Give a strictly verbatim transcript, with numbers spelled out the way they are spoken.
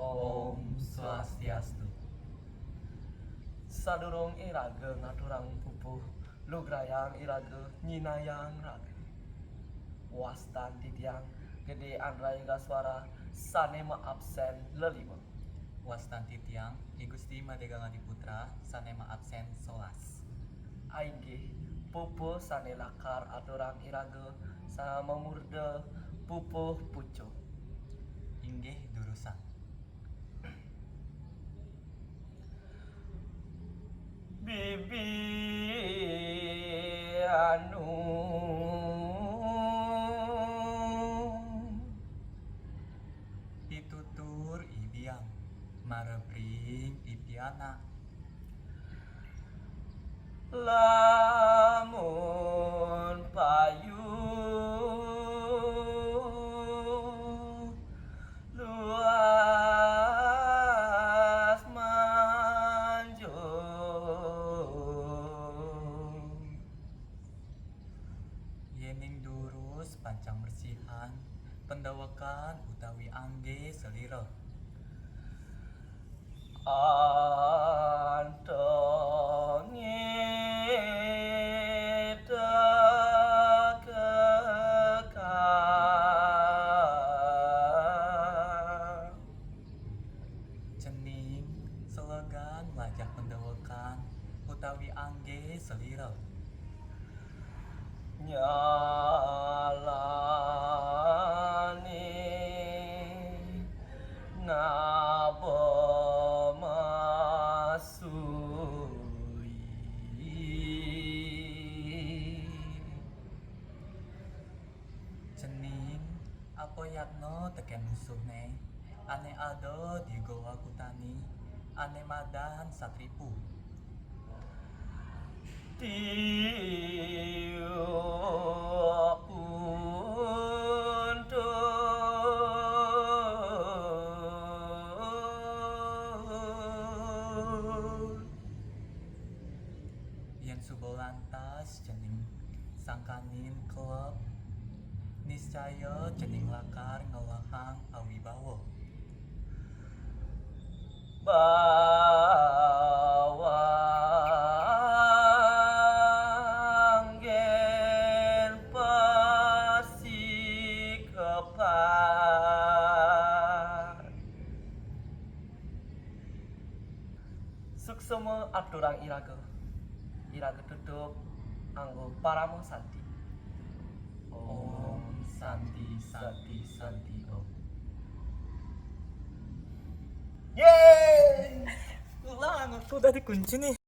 Om Swastiastu. Sadurung iraga ngaturang pupuh, lugrayang iraga nyinayang raga. Wastan titiang Gede Andra Yogaswara sané maabsén lelima. Wastan titiang I Gusti Madé Gangadiputra sané maabsén solas. Ainggih, pupuh sané lakar aturang iraga samamurda pupuh pucuk. Inggih durusang. Bibi anu pitutur ibiang, marebring ipianak. Lamun payu luas manjung. Yéning durus pancang bersihan, pendewekan utawi anggé selira. Antongé tekekang. Cening selegan mlajah pendewekan utawi anggé selira. Nyalani ngaba masui. Cening apa yatna tekén musuhné, ané ada di Goa Kutani, ané madan Satripu. Tiup untung. Yén suba lantas cening sangkaning kelep, niscaya cening lakar ngelahang awibawa. Bawang gén pasikepan. Suksema aturang iraga. Iraga tutup anggo parama santi. Om Santi, Santi, Santi, Om. Yeay! Ulang, aku udah dikunci nih.